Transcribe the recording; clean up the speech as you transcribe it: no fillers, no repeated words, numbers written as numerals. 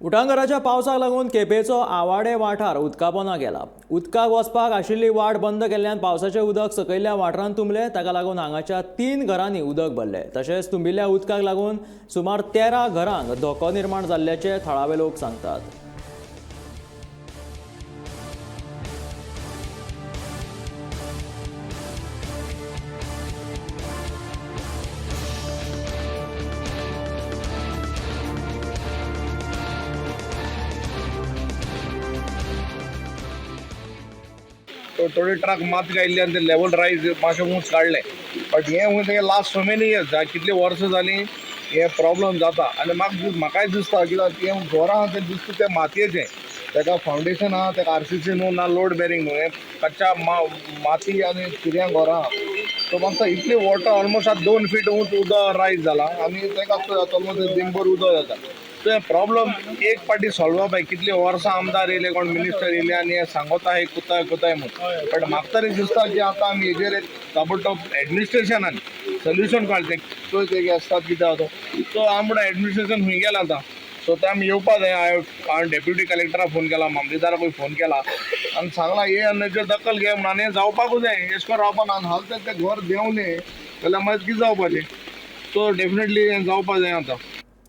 उटांगराच्या पावसाक लागून केपेंचो आवाडे वाठार उदकापोना गेला. उदकाक वचपाक आशिल्ली वाट बंद केल्ल्यान पावसाचें उदक सकयल्ल्या वाठारांत तुंबलें. ताका लागून हांगाच्या 3 घरांनी उदक भरलें. तशेंच तुंबिल्ल्या उदकाक लागून सुमार 13 घरांक धोको निर्माण जाल्ल्याचें थळावे लोक सांगतात. थोडे ट्रक मात गायल्ले आनी ते लेवल रायज मातशें ऊंच काडलें. बट हें खूंय तें लास्ट सो मेनी इयर्स कितली वर्सां जालीं हें प्रॉब्लम जाता. आनी म्हाकाय दिसता कित्याक तें घरां आहा तें दिसता तें मातयेचें, तेका फावंडेशन आहा, तेका आरसीसी न्हू ना लोड बेरींग न्हू, हें कच्चा माती आनी चिऱ्यां घरां आहा. सो म्हाका इतली वॉटर ऑलमोस्ट आतां 2 फीट ऊंच उदक रायज जालां आनी तेका ऑलमोस्ट दिनभर उदक जाता. सो हें प्रॉब्लम एक पाटी सॉल्व जावपाक कितलीं वर्सां आमदार येयले, कोण मिनिस्टर येयले आनी हें सांगोता हे कुताय कुताय म्हूण. बट म्हाका तरी दिसता की आतां आमी हेजेर एक ताबडतोब एडमिनिस्ट्रेशनान सोल्युशन काडचें. चोय ते आसतात कितें आहा तो. सो हांव म्हणटा एडमिनिस्ट्रेशन खूंय गेलां आतां. सो ते आमी येवपा जाय. हांवें डेप्युटी कलेक्टराक फोन केला, मामलेदाराकूय फोन केला आनी सांगलां हे आनी हेचेर दखल घे म्हणून. आनी हें जावपाकूच जाय, एशें करून रावपा ना. आनी हाल तें घर देंवलें जाल्यार मागीर कितें जावपाचें. सो डेफिनेटली हें जावपा जाय आतां.